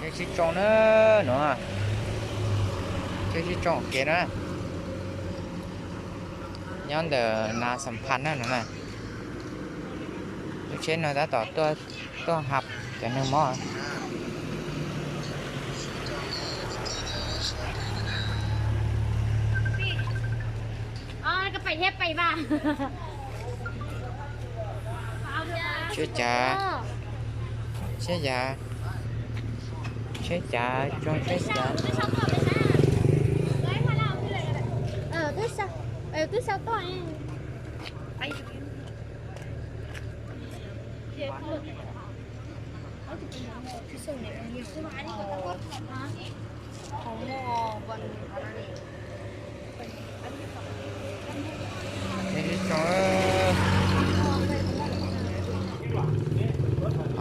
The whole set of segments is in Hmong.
Tsheb sib tsoo na, no, tsheb sib tsoo kev na, nyob ntawm Nas Xam Phas na no na. Lub tsheb no tab tom tuaj hap cov neeg mob. Tsheb cav, tsheb cav, tsheb cav, tsheb cav.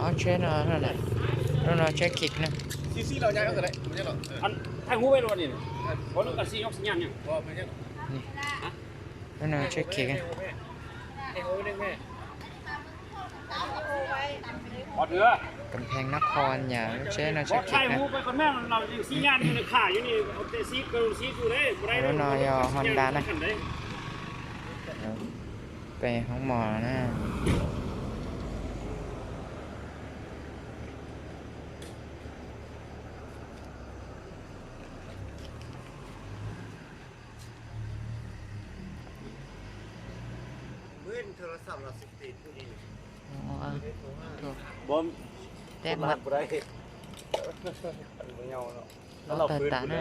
Ob tsheb no, lub no tsheb Kis na. Lub no tsheb Kis. Kam Phees Nab Qhoo Nyas, lub tsheb no tsheb Kis na. Lub no yog Honda na. Pem hoob mos na. Teb muab, los tawg tas na.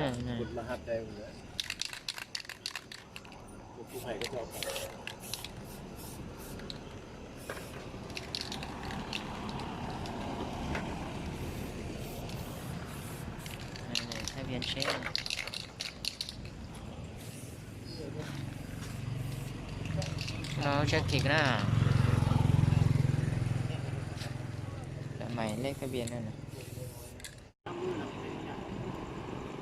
No tsheb Kis na. Lawv mais lej kab pias na.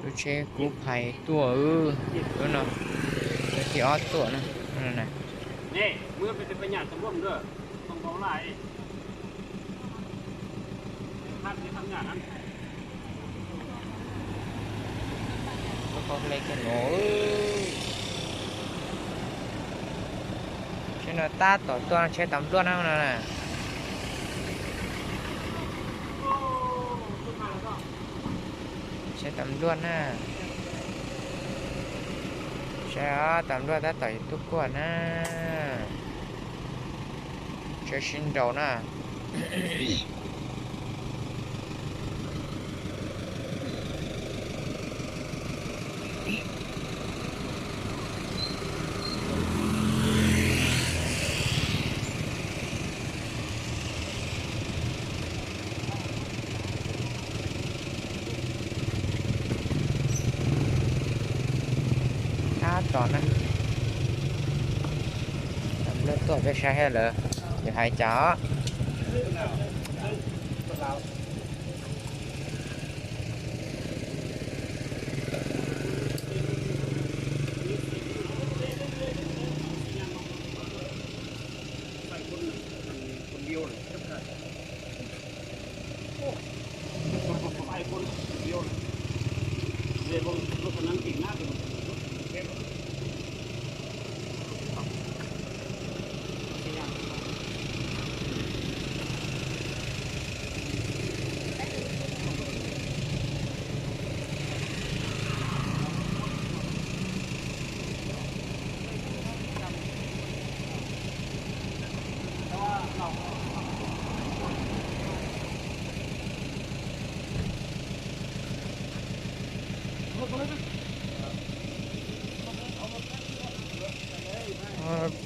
Lub tsheb kub phais tuaj, lub no, lub thib ob tuaj na. Tsheb no tab tom tuaj, tsheb tas npluaj na no na. Tsheb tas npluaj na. Tsheb tas npluaj tab tom yuav tuaj kuaj na. Tsheb sib nraus na. Tab tom na, lawv tuaj peb saib lawv yuav hais cas os.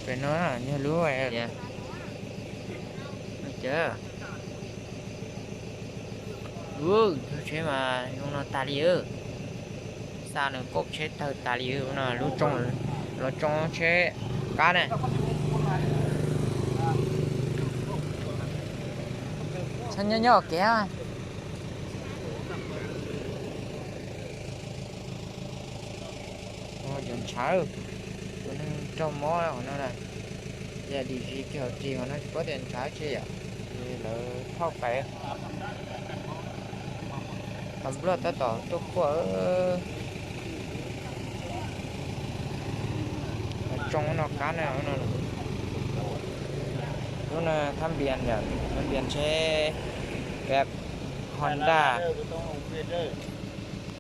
Pem no yog lub, cas, ua, tsheb mas zoo no tas li, xa nws kauj tsheb tawg tas li no, lub tsoo, los tsoo tsheb kab na. Txhob nyob nyob kev. Cov ntshav, tus neeg raug mob hauv no na, yog dim zis kiag hauv ris hauv no tsis paub tias ntshav tsi yom, ces lawv thauj pais. Nplog tab tom tuaj kuaj. Tsoo no qab na. Lub no thab npias, thab npias tsheb Honda.